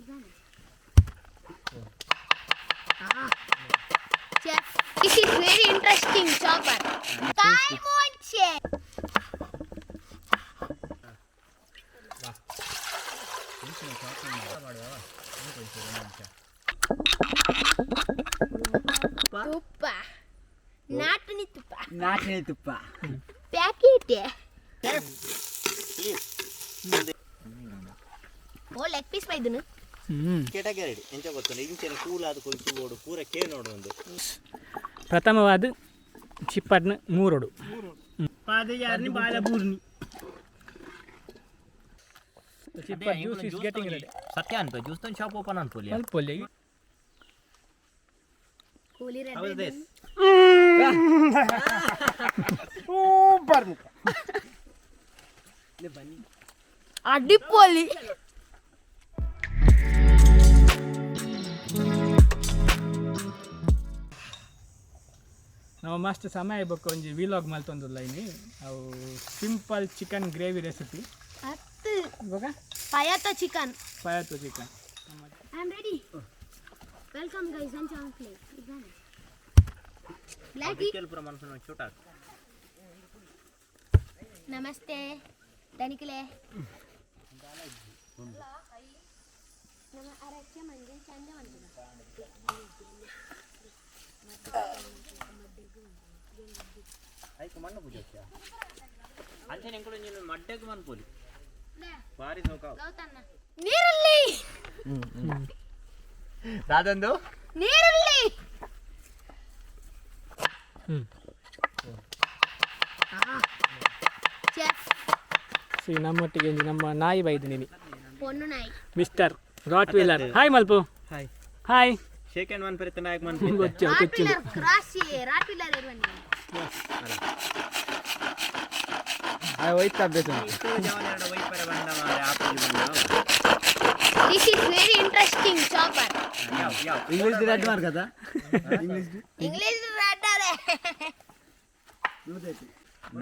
Chef, this is very interesting chopper. ಕಾಯಿ ಮುಂಚೆ. ತುಪ್ಪ, ನಾಟನಿ ತುಪ್ಪ. ನಾಟಿನ ತುಪ್ಪ. ಪ್ಯಾಕೆಟ್. ಓ, ಲೆಗ್ ಪೀಸ್ ಬೈದನು. ಕೆಟಗರಿ ಎಂಚ ಗೊತ್ತುಂಡು? ಇಂಚಿನ ಕೂಲಾದ ಕೊಯ್ತು ಓಡು ಪೂರ ಕೇ ನೋಡು ಒಂದು. ಪ್ರಥಮವಾದ ಚಿಪ್ಪರ್ನ ಮೂರೊಡು. ಪಾದಯಾರ್ನಿ ಬಾಲಬೂರ್ನಿ. ಚಿಪ್ಪರ್ ಜ್ಯೂಸ್ is getting ready. ಸತ್ಯ ಅನ್ಪ ಜ್ಯೂಸ್ ತನ್ ಶಾಪ್ ಓಪನ್ ಅನ್ಪೋಲಿ. ಅಲ್ಪೊಲ್ಲಿ. ಕೂಲಿ. How is this? Super ಮುಖ. ಅಡಿಪೋಲಿ. ನಾವು ಮಸ್ತ್ ಸಮಯ ಬೊಕ್ಕ ಒಂಜಿ ವಿಲಾಗ್ ಮಲ್ತೊಂದುಲ್ಲ ಇನಿ. ಅವು ಸಿಂಪಲ್ ಚಿಕನ್ ಗ್ರೇವಿ ರೆಸಿಪಿ. ಹತ್ತು. ಬೊಕ? ಪಯಾತ chicken. ಪಯಾತು chicken. I am ready. Welcome guys and Chan play. Blackie. ಪೂರ ಮನಸ್ಸು ಚೂಟ್ ಹಾಕು. ನಮಸ್ತೆ ಧನಿಕಲೆ. ನಮ್ಮ ಅರಕ್ಕೆ ಮಂಜನ್ ಚಂದ. ಐಕ್ ಮಣ್ಣು ಪೂಜೆ ಅಂಚನೆ ಎಂಕುಲು ನೀನು ಮಡ್ಡಗ್ ಮನ್ಪೋಲಿ ಬಾರಿ ಸೋಕ. ನೀರುಳ್ಳಿ. ದಾದಂದು. ನೀರುಳ್ಳಿ. ಹ್ಞೂ. ಚೆಫ್. ಸಿ, ನಮ್ಮೊಟ್ಟಿಗೆ ಒಂಜಿ ನಮ್ಮ ನಾಯಿ ಬೈದು ನೀನಿ. ಪೊಣ್ಣು ನಾಯಿ. ಮಿಸ್ಟರ್ ರಾಟ್ ವೀಲರ್, ಹಾಯ್ ಮಲ್ಪು. ಹಾಯ್. ಹಾಯ್. ಶೇಕ್ ಹ್ಯಾಂಡ್ ಮನ್ ಪೆರಿತ ನಾಯಕ್ ಮನ್. ಗೊಚ್ಚು ರಾಟ್ ಕೊಚ್ಚು. ವೀಲರ್ ಕ್ರಾಸ್, ರಾಟ್ ವೀಲರ್ ಇರುವ ನೀವು. ಹೋಯ್ತು ಅಭ್ಯಾಸ. ವೈಪರ ಬಂದ ಮಾರೆ ಆಪುಜಿ ಬಂದ. This is very interesting chopper. ಯಾವ ಯಾವ? ಇಂಗ್ಲೀಷ್ ರೆಡ್ ಮಾರ್ಕ್ ಅದ ಇಂಗ್ಲೀಷ್. ಇಂಗ್ಲಿಷ್ ರಾಟಾರೆ.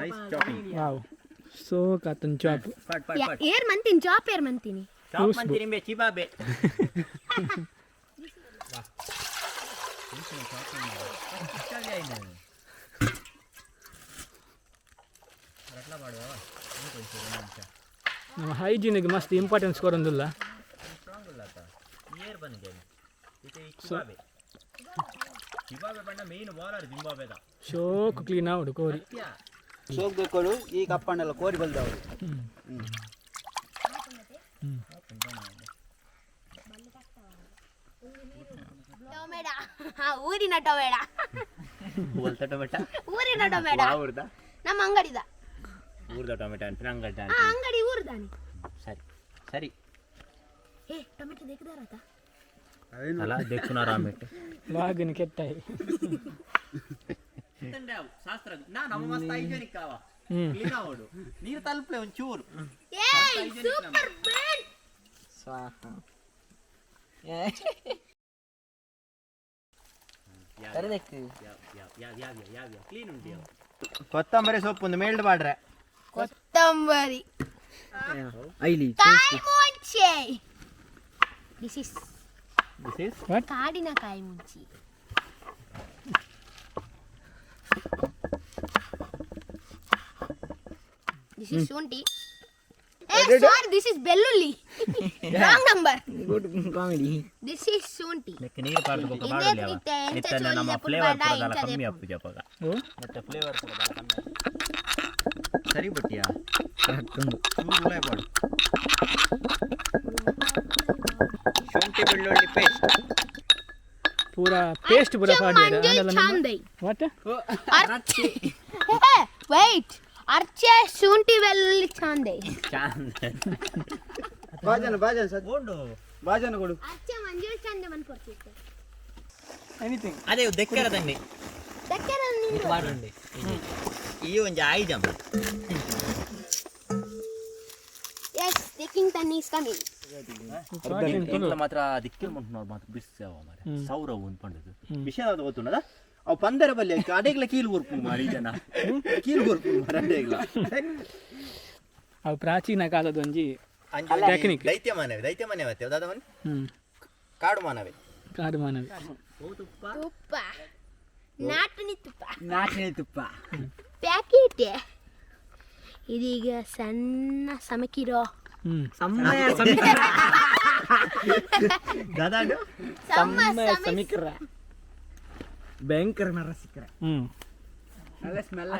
Nice chopping. Wow, so ಕಾತನ್ ಚಾಪ್. ಪಟ್ ಪಟ್ ಪಟ್. ಏರ್ ಮಂತೀನಿ ಚಾಪ್, ಏರ್ ಮಂತೀನಿ. ಚಾಪ್ ಮಂತಿರಿ ಬೆ ಚಿಬಾಬೆ. ನಮ್ಮ ಹೈಜೀನಿಗೆ ಮಸ್ತ್ ಇಂಪಾರ್ಟೆನ್ಸ್ ಕೊಡೊಂದಿಲ್ಲ. ಏರ್ ಬಂದಿದೆ ಚಿಬಾಬೆ. ಚಿಬಾಬೆ ಬಣ್ಣ ಮೇನ್ ಬಾಲರ್ ಜಿಂಬಾಬೆದ. ಶೋಕ್ ಕ್ಲೀನ್ ಆವಡು ಕೋರಿ. ಸೋಕ್ ಬೇಕೋಡು ಈ ಕಪ್ಪಣ್ಣೆಲ್ಲ ಕೋರಿ ಬಲ್ದವರು. ಟೊಮೆಟೊ, ಊರಿನ ಟೊಮೆಟೊ. ಒಲ್ತ ಟೊಮೆಟೊ? ಊರಿನ ಟೊಮೆಟೊ. ಊರ್ದ? ನಮ್ಮ ಅಂಗಡಿದ. ಊರ್ದ ಟೊಮೆಟೊ ಅಂತ ಅಂಗಡಿ. ಆ ಅಂಗಡಿ ಊರ್ದಾನೆ. ಸರಿ ಸರಿ. ಏ, ಟೊಮೆಟೊ ದೇಖದಾರತ. ಅಲ್ಲ ದೇಖುನ ರಾಮೆಟ್. ಲಾಗಿನ ಕೆಟ್ಟಾಯಿ. ಶಾಸ್ತ್ರ ನಾ ನಮ್ಮ ಮಸ್ತ್ ಹೈಜೆನಿಕ್ ಅವ. ಹ್ಮ್. ಕ್ಲೀನ್ ಆವಡು ನೀರು ತಲುಪ್ಲೆ ಒಂಚೂರು. ಏಯ್, ಸೂಪರ್ ಬ್ರ್ಯಾಂಡ್. ಕ್ಲೀನ್ ಉಂಟು. ಕೊತ್ತಂಬರಿ ಸೊಪ್ಪು ಒಂದು ಮೇಲ್ಡ್ ಮಾಡ್ರೆ. ಕೊತ್ತಂಬರಿ. ಐಲಿ. ಕಾಯಿ ಮುಂಚೆ. This is this is ಕಾಡಿನ ಕಾಯಿ ಮುಂಚಿ. This is ಶುಂಠಿ. ಏ ಸಾರಿ, this is ಬೆಳ್ಳುಳ್ಳಿ. Wrong number. Good comedy. This is ಶುಂಠಿ. ಲೆಕ್ಕ ನೀರು ಪಾಡ್ದು ಬೊಕ್ಕ ಇನ್ನೇ ಬಾಡಲಿ ಅವ. ನಿತ್ತೆ ಎಂಚ ನಿತ್ತನ ನಮ್ಮ ಚೋಲಿ ಫ್ಲೇವರ್ ಪುಟ್ಟ ಪೂರ ದಾಲ ಇಂಚ ಕಮ್ಮಿ ದೇಪು. ಆಪುಜಿ ಅಪಗ. ಓ. ಮತ್ತೆ ಫ್ಲೇವರ್ ಪೂರ ದಾಲ ಕಮ್ಮಿ ಆಪುಜಿ. ಸರಿ ಬಟ್ಟಿಯಾ? ಕರೆಕ್ಟ್ ಉಂಡು. ಚೂರು ಪಾಡು ಶುಂಠಿ ಬೆಳ್ಳುಳ್ಳಿ ಪೇಸ್ಟ್. ಪೂರ ಪೇಸ್ಟ್ ಪೂರ ಪಾಡಿಯರ. ಮಂಜುಲ್ ಚಾಂದೈ. What? Wait, ಅರ್ಚೆ ಶುಂಠಿ ಬೆಳ್ಳುಳ್ಳಿ ಚಾಂದೈ. ಚಾಂದ್. ಬಾಜನ ಬಾಜನ ಸದ್. ಓಂಡು. ಬಾಜನ ಕೊಡು. ಅರ್ಚೆ ಮಂಜುಲ್ ಚಾಂದೆ ಮನ್ಪೊರ್ತಿತ್ತು. ಎನಿಥಿಂಗ್. ಅದೇ ದೆಕ್ಕರ ತನ್ನಿ. ದಕ್ಕೆರ ನೀನು. ಬಾಡುಂಡಿ ಈ ಒಂಜಿ ಆಯ್ಜಮ್ಮ. ಎಸ್, the king ತನ್ನಿ is coming. ಎಂಕ್ಲ ಮಾತ್ರ ದಿಕ್ಕಿಲ್ ಮುಂಟು ಮಾತ್ರ ಬಿಸ್ ಅವ ಮಾರೆ ಸೌರವ್ ಒಂದು ಪಂಡದು ವಿಷಯ ಅದು ಗೊತ್ತುಂಡದ. ಅವು ಪಂದರ ಬಲ್ಲಿ ಅಡೆಗ್ಲ ಕೀಲು ಕೊರ್ಪು ಮಾರಿ ಜನ ಕೀಲು ಕೊರ್ಪು ಮಾರ ಅಡೆಗ್ಲ. ಅವು ಪ್ರಾಚೀನ ಕಾಲದ ಒಂಜಿ Technique. ದೈತ್ಯ ಮಾನವೆ, ದೈತ್ಯ ಮಾನವೆ ಅತ್ತೆ ದಾದ ಮನೆ. ಕಾಡು ಮಾನವೆ. ಕಾಡು ಮಾನವಿ. ತುಪ್ಪ, ನಾಟನಿ ತುಪ್ಪ. ನಾಟಿನ ತುಪ್ಪ. ಪ್ಯಾಕೆಟ್. ಇದೀಗ ಸಣ್ಣ ಸಮಕಿರೋ. ದಾದಾ. ಸಮ್ಮ ಸಮಿ. ಸಮೀಕರ. ಭಯಂಕರ ನರ ಸಿಕ್ಕರೆ. ನಲ್ಲ ಸ್ಮೆಲ್.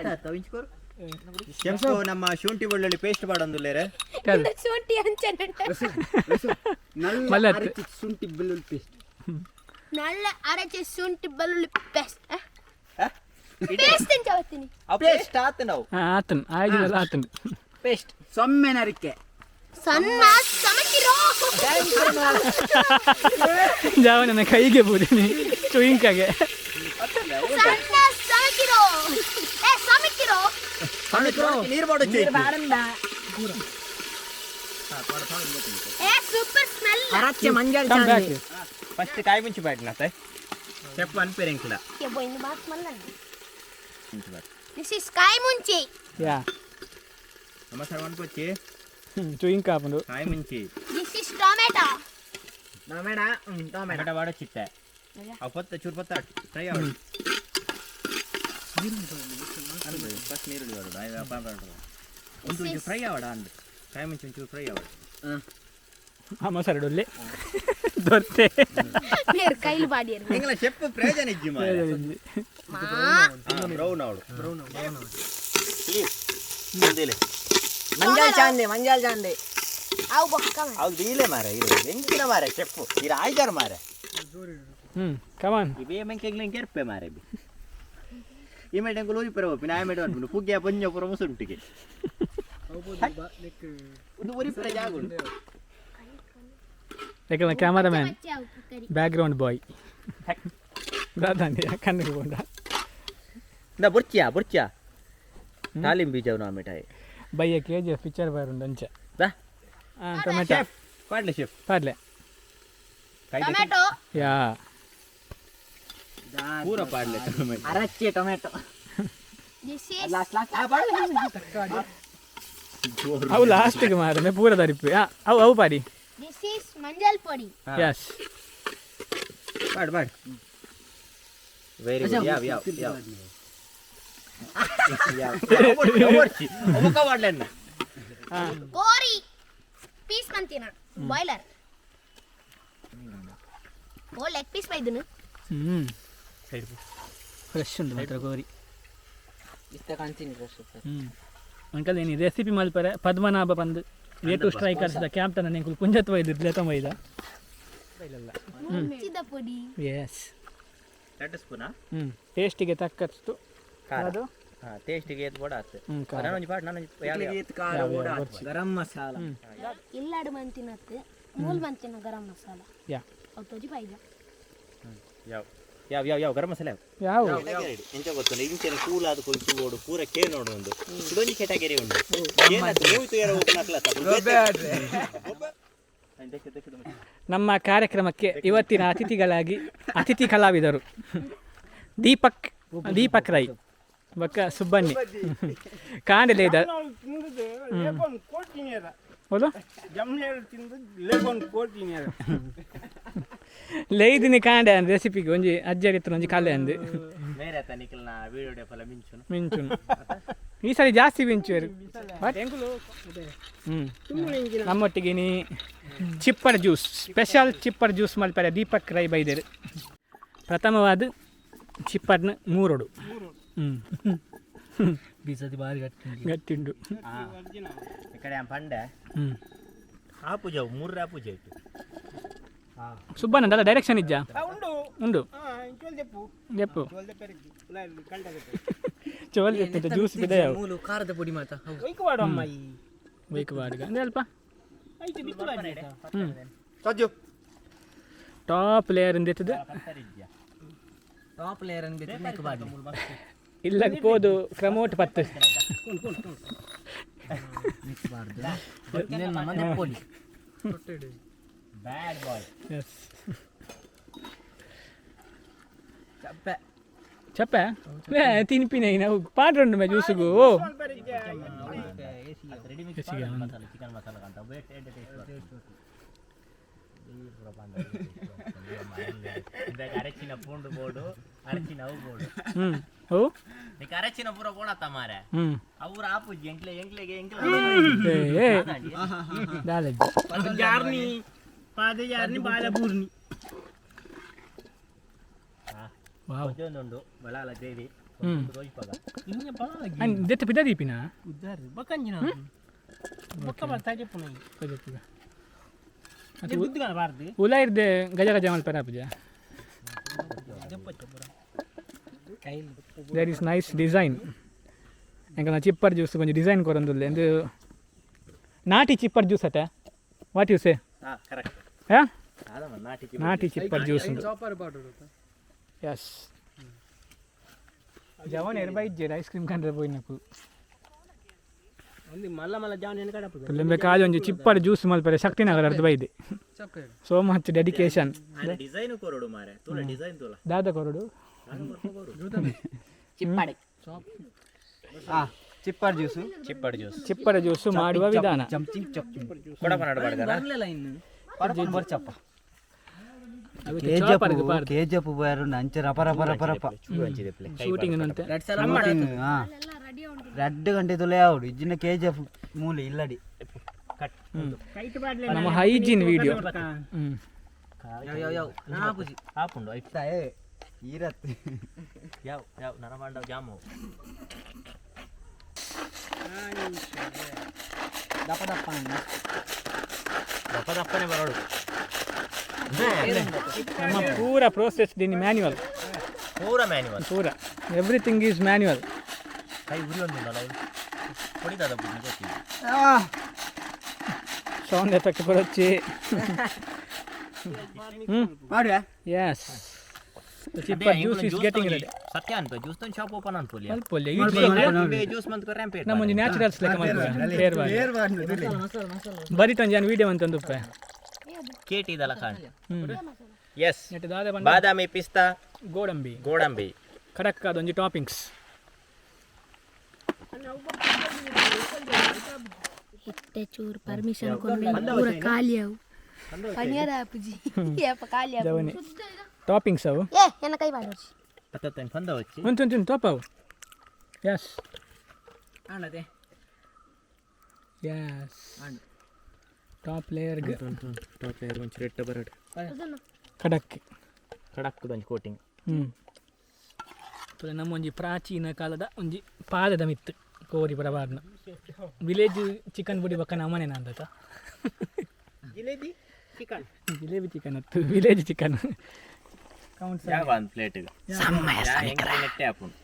ಕೆಂಪು ನಮ್ಮ ಶುಂಠಿ ಬೆಳ್ಳುಳ್ಳಿ ಪೇಸ್ಟ್ ಮಾಡೊಂದುಲ್ಲೇರೆ. ಶುಂಠಿ ಅಂಚನೆ. ನಲ್ಲ ಮಲ್ಲತ್ತು. ಅರಚಿ ಶುಂಠಿ ಬೆಳ್ಳುಳ್ಳಿ ಪೇಸ್ಟ್. ನಲ್ಲ ಅರಚೆ ಶುಂಠಿ ಬೆಳ್ಳುಳ್ಳಿ ಪೇಸ್ಟ್ ಪೇಸ್ಟ್ ಅಂತ ಬರ್ತೀನಿ. ಪೇಸ್ಟ್ ಆತ ನಾವು. ಆತನ್ ಆಯ್ತಲ್ಲ, ಆತನ್. ಪೇಸ್ಟ್ ಸೊಮ್ಮೆ ನರಿಕೆ. ಸಣ್ಣ ಸಮಕಿರೋ. ಜಾವ ನನ್ನ ಕೈಗೆ ಬೂದಿನಿ ಚುಯಿಂಕಾಗೆ. ಸಣ್ಣ ಸಮಕಿರೋ, ಏ ಸಮಕಿರೋ. ನೀರು ಮಾಡೋ. ಏ ಸೂಪರ್ ಸ್ಮೆಲ್. ಅರಚೆ ಮಂಜಲ್. Come back. ಫಸ್ಟ್ ಕಾಯಿ ಮುಂಚೆ ಬ್ಯಾಟ್ ನಾತೆ ಚೆಪ್ ಅನ್ಪೇರ್ ಎಂಕ್ಲ. పోయింది బాగా స్మెల్ అండి. This is కాయ ముంచి. ಯಾ. ನಮ್ಮ ಸರ್ ಅನ್ಪೊಚ್ಚಿ. ಚುಯಿಂಕ ಆಪುಂಡು. ಕಾಯಿ ಮುಂಚಿ. This is tomato. Tomato, tomato. Tomato ವಾಡ ಚಿತ್ತೆ ಅವು ಪತ್ತ ಚೂರು ಪತ್ತ ಫ್ರೈ ಆವಡು. ಫಸ್ಟ್ ನೀರುಳ್ಳಿ ವಾಡು ಒಂದು ಒಂಚೂರು ಫ್ರೈ ಆವಡ ಅಂದು ಕಾಯಿ ಮುಂಚೆ ಒಂಚೂರು ಫ್ರೈ ಆವಡು. ಆ ಮೊಸರು ಡೊಲ್ಲೆ ದೊರ್ತೆ. మీరు కైలు పాడారు. ಎಂಗ್ಲ ಚೆಪ್ ಪ್ರಯೋಜನ ಇಜ್ಜಿ. మా ಬ್ರೌನ್ ಅವಳು ಪ್ಲೀಸ್ ಒಂದಿಲೆ. ಮಂಜಲ್ ಚಾಂದೆ, ಮಂಜಲ್ ಚಾಂದೆ. ఆవు బొక్క. ಅವ್ರು ದೀಲೆ ಮಾರ ಇರು ಎಂಕಿನ ಮಾರ ಚೆಪ್ಪು ಇರು ಆಯ್ದಾರ ಮಾರ. ಕಮಾನ್. ಇವೇ ಮೆಂಕೆಗ್ಲ ಕೆರ್ಪೆ ಮಾರೆ ಬಿ ಈ ಮೇಡ ಎಂಕುಲು ಊರಿ ಪೆರ ಹೋಪಿನ ಆ ಮೇಡ ಅನ್ಪುಂಡು ಪುಗ್ಗಿಯ ಪೊಂಜ ಪುರ ಮುಸುಂಟಿಗೆ ಒಂದು ಊರಿ ಪೆರ ಜಾಗ ಉಂಟು. ಯಾಕಂದ್ರೆ ಕ್ಯಾಮರಾಮ್ಯಾನ್. వచ్చావు కర్రీ. ಬ್ಯಾಕ್ಗ್ರೌಂಡ್ ಬಾಯ್ ದಾದಾಂಡಿ ಕಣ್ಣಿಗೆ ಬೋಂಡ. ಇಂದ ಬುರ್ಚಿಯಾ ಬುರ್ಚಿಯಾ ತಾಲಿಂ ಬೀಜವ್ ನಾ ಮಿಠಾಯಿ. ಬಯ್ಯ ಕೆ ಜಿ ಎಫ್ ಪಿಕ್ಚರ್ ಬಾರುಂಡು ಅಂಚೆ. ದಾ. ಹಾಂ, ಟೊಮೆಟೊ. ಪಾಡ್ಲೆ ಶೆಫ್. ಪಾಡ್ಲೆ. టొమాటో. ಯಾ. ಪೂರ ಪಾಡ್ಲೆ ಟೊಮೆಟೊ. ಅರಚೆ tomato. This is last last. ಅವು ಲಾಸ್ಟಿಗೆ ಮಾರನೆ ಪೂರ ದರಿಪು. ಅವು ಅವು ಪಾಡಿ. This is manjal పొడి. ಎಸ್. ಪಾಡ್ ಪಾಡ್, ವೆರಿ ಗುಡ್. ಯಾವ ಯಾವ ಯಾವ ಯಾವ ಮುಖ ಪಾಡ್ಲೆನ್ನ. కోరి పీస్ మంతిన బాయిలర్ ఓ లెగ్ పీస్ పైదును. ಹ್ಞೂ, ಫ್ರೆಶ್ ಉಂಟು ಮಾತ್ರ ಕೋರಿ. ಇಷ್ಟ ಕಾಣ್ತೀನಿ ಫ್ರೆಶ್. ಹ್ಞೂ ಅಂಕಲ್, ಏನು ರೆಸಿಪಿ ಮಲ್ಪರೆ ಪದ್ಮನಾಭ ಬಂದು ಎ ಟು ಸ್ಟ್ರೈಕರ್ಸ್ the captain ಎಂಕುಲು ಕುಂಜತ್ವ ಇದ್ದು ಲೆತೊಂಬೈದ. ಮುಂಚಿದ ಪೊಡಿ. ಎಸ್. ಎರಡು ಸ್ಪೂನಾ? ಹ್ಞೂ, ಟೇಸ್ಟಿಗೆ ತಕ್ಕಷ್ಟು. ಖಾರ. ಅದು. ಹಾ, ಟೇಸ್ಟಿಗೆ ಏತ್ ಬೋಡ ಆತು. ಹ್ಞೂ, ಖಾರ. ನಾನೊಂಜಿ ಪಾಡ್, ನಾನೊಂಜಿ ಯಾವ ಯಾವ. ಖಾರ, ಗರಂ ಮಸಾಲ. ಇಲ್ಲಾಡು ಮಂತಿನತ್ತು ಮೂಲ್ ಮಂತಿನ ಗರಂ ಮಸಾಲ. ಯಾ. ಅವು ತೊಜಿ ಪೈದ. ಯಾವ ಯಾವ ಯಾವ ಯಾವ ಗರಂ ಮಸಾಲೆ? ಯಾವ? ಎಂಚ ಗೊತ್ತುಂಡು ಇಂಚಿನ ಕೂಲಾದ ಕೊಯ್ತು ಓಡು ಪೂರ ಕೇ ನೋಡು ಒಂದು ಇದೊಂಜಿ ಕೆಟಗರಿ ಉಂಡು. ಏನದು ಮೂವಿ ತುಯರ ಹೋಗ್ನಕ್ಲ. ನಮ್ಮ ಕಾರ್ಯಕ್ರಮಕ್ಕೆ ಇವತ್ತಿನ ಅತಿಥಿಗಳಾಗಿ ಅತಿಥಿ ಕಲಾವಿದರು ದೀಪಕ್ ದೀಪಕ್ ರೈ ಬೊಕ್ಕ ಸುಬ್ಬಣ್ಣಿ ಕಾಂಡಲೆ ಇದ. ತಿಂದದ್ದು ಲೇಕೊಂದು ಕೋಟಿನೇರ. ಹೌದು. ಜಮ್ನೇರು ತಿಂದು ಲೇಕೊಂದು ಕೋಟಿನೇರ. ಲೈದಿನಿ ಕಾಂಡೆ ಅಂದ್ ರೆಸಿಪಿಗೆ ಒಂಜಿ ಅಜ್ಜರಿತ್ತು ಒಂಜಿ ಕಲೆ ಅಂದು. ಮೇರೆ ನಿಖಲ್ನ ವೀಡಿಯೋ ಫಲ ಮಿಂಚುನು. ಮಿಂಚುನು, ಈ ಸರಿ ಜಾಸ್ತಿ ಮಿಂಚುವರು. ಹ್ಞೂ, ನಮ್ಮೊಟ್ಟಿಗೆ ನೀ chipper juice, special chipper juice ಮಲ್ಪರೆ ದೀಪಕ್ ರೈ ಬೈದೇರು. ಪ್ರಥಮವಾದ ಚಿಪ್ಪರ್ನ ಮೂರೊಡು. ಹ್ಞೂ. ಬೀಸದಿ ಬಾರಿ ಗಟ್ಟಿ. ಗಟ್ಟಿಂಡು. ಈ ಕಡೆ ಪಂಡೆ. ಹ್ಞೂ. ಆ ಪೂಜೆ ಮೂರರ ಪೂಜೆ ಇತ್ತು. ಸುಬ್ಬಣ್ಣ ಡೈರೆಕ್ಷನ್ ಇಜ್ಜಾ? ಉಂಡು. ಉಂಡು. ಚೋಲ್ ದೆಪ್ಪು. ದೆಪ್ಪು. ಚೋಲ್ ದೆಪ್ಪರಿಗೆ ಕಂಡ. ಚೋಲ್ ದೆಪ್ಪು ಜ್ಯೂಸ್ ಬಿದೆಯವು. ಮೂಲು ಖಾರದ ಪುಡಿ ಮಾತ. ಒಯ್ಕು ಬಾಡು ಅಮ್ಮ ಈ. ಬೈಕ್ ಬಾಡಿಗೆ ಅಂದ್ರೆ ಅಲ್ಪ. ಐತೆ ಬಿತ್ತು ಬಾಡಿ. ಹ್ಞೂ. ಸಜ್ಜು. ಟಾಪ್ ಲೇಯರ್ ಇಂದೆತ್ತದ. ಟಾಪ್ ಲೇಯರ್ ಅನ್ನು ಬಿಟ್ಟು ಮೇಕ್ ಬಾಡಿ. ಇಲ್ಲ ಪೋದು ಕ್ರಮೋಟ್ ಪತ್ತು. ಮಿಕ್ಸ್ ಬಾರ್ದು ನಮ್ಮ ದೆಪ್ಪೊಲಿ. ಬ್ಯಾಡ್ ಬಾಯ್. ಎಸ್. ಚಪ್ಪೆ. ಚಪ್ಪೆ ತಿನ್ಪಿನ ನಾವು ಪಾಡ್ರಂಡು ಮೇ ಜ್ಯೂಸುಗು. ಓ. ರೆಡಿ ಮಿಕ್ಸ್ ಮಸಾಲೆ, ಚಿಕನ್ ಮಸಾಲ ಅಂತ ವೇಟ್ ಎಡ್ಡೆ ಟೇಸ್ಟ್. ಅರಚಿನ ಪೂಂಡು ಬೋಡು, ಅರಚಿನ ಅವು ಬೋಡು. ಓ. ನೀಕ್ ಅರಚಿನ ಪೂರ ಬೋಡತ್ತ ಮಾರೆ. ಅವ್ರ ಆಪುಜಿ ಎಂಕ್ಲೆ ಎಂಕ್ಲೆಗೆ ಎಂಕ್ಲೆ. ಏ ಏ ದಾಲಜ್ಜಿ. ಜಾರ್ನಿ ಪಾದ ಜಾರ್ನಿ ಬಾಲ ಬೂರ್ನಿ. ವಾವ್. ಒಂದೊಂದು ಬಳಾಲ ದೇವಿ ರೋಜ್ ಪಗ. ಅಂಡ್ ದೆತ್ತ ಪಿದ ದೀಪಿನ. ಉದ್ದಾರ ಬಕ್ಕಂಜಿನ ಬೊಕ್ಕ ಬರ್ತಾ చెಪ್ಪು. ಪದ. ಗುದ್ದುಗಣ ಬಾರ್ದು. ಉಲ ಇರ್ದೆ ಗಜ ಗಜ ಮಲ್ಪರ ಪೂಜ. There is nice design. ಎಂಕಲ್ನ ಚಿಪ್ಪರ್ ಜ್ಯೂಸ್ ಕೊಂಚ ಡಿಸೈನ್ ಕೊರೊಂದುಲ್ಲೆ ಎಂದು ನಾಟಿ ಚಿಪ್ಪರ್ ಜ್ಯೂಸ್ ಅತ್ತೆ. What you say? ಹಾ, ಕರೆಕ್ಟ್. ಹಾ. ಅದಮ್ಮ ನಾಟಿ. ನಾಟಿ ಚಿಪ್ಪರ್ ಜ್ಯೂಸ್ ಉಂಡು. ಎಸ್, ಜವನ್ ಎರ್ಬ ಇಜ್ಜೆರ್ ಐಸ್ ಕ್ರೀಮ್ ಕಂಡ್ರೆ ಪೋಯಿನಕು. ಒಂದು ಮಲ್ಲ ಮಲ್ಲ ಜಾವನ್ ಏನು ಕಡಪು. ಲಿಂಬೆ ಕಾಜ್ ಒಂಜಿ ಚಿಪ್ಪರ್ ಜ್ಯೂಸ್ ಮಲ್ಪರೆ ಶಕ್ತಿನಗರ ಅರ್ಧ ಬೈದೆ. So much dedication. ಡಿಸೈನ್ ಕೊರಡು ಮಾರೆ, ತೋಲ ಡಿಸೈನ್ ತೋಲ. ದಾದ ಕೊರಡು? ಚಿಪ್ಪಾಡೆ. ಚಿಪ್ಪರ್ ಜ್ಯೂಸು. ಚಿಪ್ಪಡ್ ಜ್ಯೂಸ್. ಚಿಪ್ಪರ ಜ್ಯೂಸ್ ಮಾಡುವ ವಿಧಾನ. ಚಂಚಿ ಚಪ್. ಕೊಡಪ ನಡಬಾರ್ದಲ್ಲ. ಬರ್ಲಿಲ್ಲ ಇನ್ನು. ಬರ್ಚಪ್ಪ. ಚಾಪರ್ಗ್ ಬಾರ್ದು. ಕೆಜಪ್ ಬಾರು ಅಂಚೆ ರಪ ರಪ ರಪ ರಪ. ಶೂಟಿಂಗ್ ಅಂತೆ. ರಡ್ಡು ಗಂಟೆ ತುಲೆ ಆವಡು ಇಜ್ಜಿನ ಕೆಜಿಎಫ್ ಮೂಲೆ ಇಲ್ಲಡಿ. ಕೈಟ್ ಬಾಡ್ಲೆ. ನಮ್ಮ ಹೈಜೀನ್ ವಿಡಿಯೋ. ಆಪುಂಡು ಐಪ್. ಈರತ್. ಯಾವ ಯಾವ ನರಮಾಂಡ ಜಾಮು. ದಪ್ಪ ದಪ್ಪ ಅಣ್ಣ. ದಪ್ಪ ದಪ್ಪನೆ ಬರೋಡು. ನಮ್ಮ ಪೂರ ಪ್ರೋಸೆಸ್ ದಿನಿ ಮ್ಯಾನ್ಯುವಲ್. ಪೂರ ಮ್ಯಾನ್ಯುವಲ್. ಪೂರ ಎವ್ರಿಥಿಂಗ್ is manual. ಕೈ ಉರಿ ಒಂದುಂಡಲ್ಲ ಅವ್ರು ಹೊಡಿದಾದ ಬುದ್ಧಿ ಗೊತ್ತಿಲ್ಲ. ಸೌಂಡ್ ಎಫೆಕ್ಟ್ ಬರೊಚ್ಚಿ. ಮಾಡುವ. ಎಸ್, ಚಿಪ್ಪರ್ ಜ್ಯೂಸ್ is getting ready. ಸತ್ಯ ಅನ್ಪ ಜ್ಯೂಸ್ ತೋನ್ ಶಾಪ್ ಓಪನ್ ಅನ್ಪೋಲಿ. ಮಲ್ಪೊಲ್ಲೆ. ಜ್ಯೂಸ್ ಮಂತ್ ರ್ಯಾಂಪ್. ನಮ್ಮ ಒಂಜಿ ನ್ಯಾಚುರಲ್ಸ್ ಲೆಕ್ಕ ಮಲ್ಪುಗ ಪೇರ್ ಬಾರಿ ಬರಿತ ಒಂಜಿ ವಿಡಿಯೋ ಅಂತಂದುಪ್ಪೆ. ಕೇಟಿ ಇದಲ್ಲ ಕಾಣ್. ಎಸ್. ನೆಟ್ ದಾದ ಬಂಡ? ಬಾದಾಮಿ, ಪಿಸ್ತಾ. ಗೋಡಂಬಿ. ಗೋಡಂಬಿ. ಖಡಕ್ ಅದೊಂಜಿ ಟಾಪಿಂಗ್ಸ್. ಇತ್ತೆ ಚೂರು ಪರ್ಮಿಷನ್ ಕೊರ್ಲೆ ಪೂರ ಖಾಲಿ ಅವು ಪನಿಯರ ಆಪುಜಿ ಏಪ ಖಾಲಿ ಆಪುಜಿ. ಜವನಿ ಟಾಪಿಂಗ್ಸ್ ಅವು. ಏ ಎನ್ನ ಕೈ ಬಾಡೋರ್ಚಿ. ಹತ್ತತ್ತೈದು ಪಂದ వచ్చಿ. ಉಂಟು ಉಂಟು ಉಂಟು ಟಾಪ್ ಅವು. ಎಸ್. ಅಣ್ಣದೆ. ಎಸ್, ಟಾಪ್ ಲೇಯರ್ಗೆ. ಟಾಪ್ ಲೇಯರ್ ಒಂಚೂರು ರೆಟ್ಟ ಬರಡು. ಖಡಕ್. ಕಡಕ್ ಒಂಜಿ ಕೋಟಿಂಗ್. ತುಲೆ ನಮ್ಮ ಒಂಜಿ ಪ್ರಾಚೀನ ಕಾಲದ ಒಂಜಿ ಪಾದದ ಮಿತ್ತು ಕೋರಿ ಬರಬಾರ್ನ ವಿಲೇಜ್ ಚಿಕನ್ ಬುಡಿ ಬಕ್ಕ ನಮ್ಮನೆ ನಂದತ. ಜಿಲೇಬಿ ಚಿಕನ್. ಜಿಲೇಬಿ ಚಿಕನ್ ಅತ್ತು ವಿಲೇಜ್ ಚಿಕನ್ ಕೌಂಟ್. ಯಾವ ಒಂದು ಪ್ಲೇಟ್ ನೆಟ್ಟೆ ಆಪುಂಡು.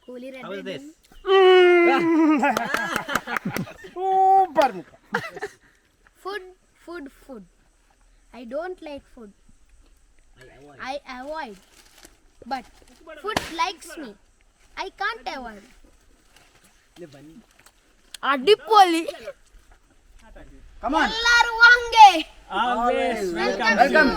ಕೂಲಿ. How is this? Super ಮುಖ. Food, food, food. I don't like food. I avoid. But food likes me. I can't avoid. ಅಡಿಪೋಲಿ. ಕಮಾನ್. ಎಲ್ಲರೂ ವಾಂಗೆ. Always welcome. Welcome.